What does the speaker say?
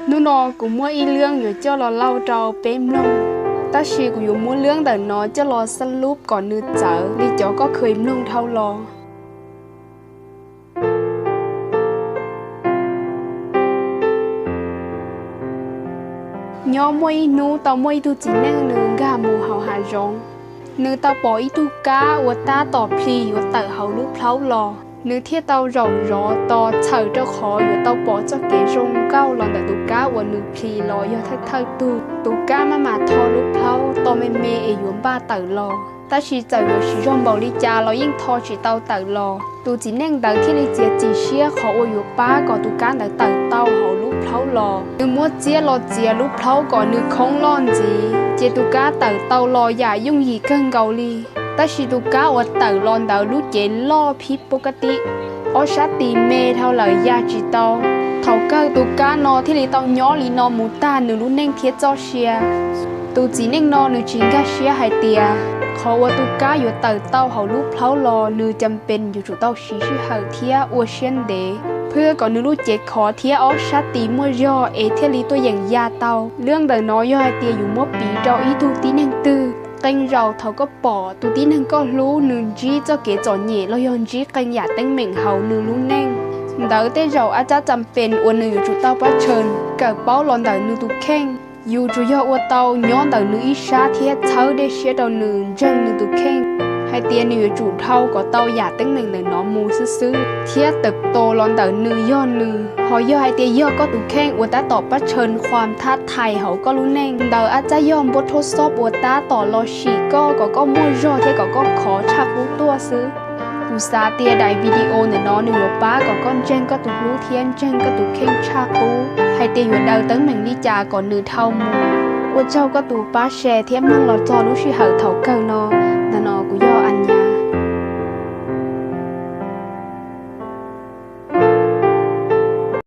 Hnub no kuv muaj ib lub yuav coj los lau rau peb mloog, tab sis kuv yuav muab lub ntawm no coj los xab lub kom nws txawv li cov koj kheev mloog dhau los. Nyob muaj ib hnub tau muaj ib tug txiv neej nws nkag mus hauv hav zoov. Nws tau pom ib tug kab uas tab tom plhis yuav tawm hauv lub plhaub los, nws thiaj tau zaum zov tos txhawm rau qhov yuav tau pom txoj kev zoo nkauj los ntawm tus kab uas nws plhis los yog thawj thawj tug. Tus kab maj mam tho lub plhaub to me me es yuav npaj tawm los, tab sis txawm yuav siv zog npaum li cas los yeej tho tsis tau tawm los. Tus txiv neej ntawd thiaj li txiav txim siab qhov uas yuav pab kom tus kab ntawd tawm tau hauv lub plhaub los. Nws muab txiab los txiav lub plhaub kom nws khoob loj ntxiv, ces tus kab tawm tau los yam yooj yim kawg nkaus li. Tab sis tus kab uas tawm los ntawd lub cev loj phib pub kab tib, ob sab tis me dhau lawm ya tsis tau. Thaum kawg tus kab no thiaj li tau nyob li no mus tag nws lub neej thiab txoj sia. Tus txiv neej no nws tsis nkag siab hais tias qhov uas tus kab yuav tawm tau hauv lub plhaub los nws cas pes yuav tsum tau siv sij hawm thiab ua siab ntev, phwb kom nws lub cev khov thiab ob sab tis muaj zog es thiaj li tuaj yeem ya tau. Lub ntawm no yog hais tias yus muab piv rau ib tug tib neeg twg, qee zaus thaum koj pom tus tib neeg koj hlub nws ntsib txoj kev txom nyem los yog ntsib qee yam teeb meem hauv nws lub neej, ntawd tej zaum ab tsab cas pes uas nws yuav tsum tau pab tshawm kawm paub los ntawm nws tus kheej. Yus tsuas yog ua tau nyob ntawm nws ib sab thiab txhawb dej siab rau nws, ntseeg nws tus kheej hais tias nws yuav tsum dhau kom tau yam teeb meem ntawm no mus xwb xwb, thiab tawm tos los ntawm nws yog nws. Ho yog hais tias yog koj tus kheej uas tab tom pab tshawm qhuas thab thais hauv koj lub neej, ntawm ab tsab yog npuab rhab xob uas tab tom los sim koj kom koj muaj zog thiab kom koj khov tshaj qub tuaj xwb. Kuv xav tias daim video ntawm no nws yuav pab kom koj ntseeg koj tus hlub thiab ntseeg koj tus kheej tshaj qub hais tias yuav daws teeb meem li cas kom nws dhau mus. Ua tsaug koj tus pab share thiab mloog los txog lub sij hawm thaum kawg no.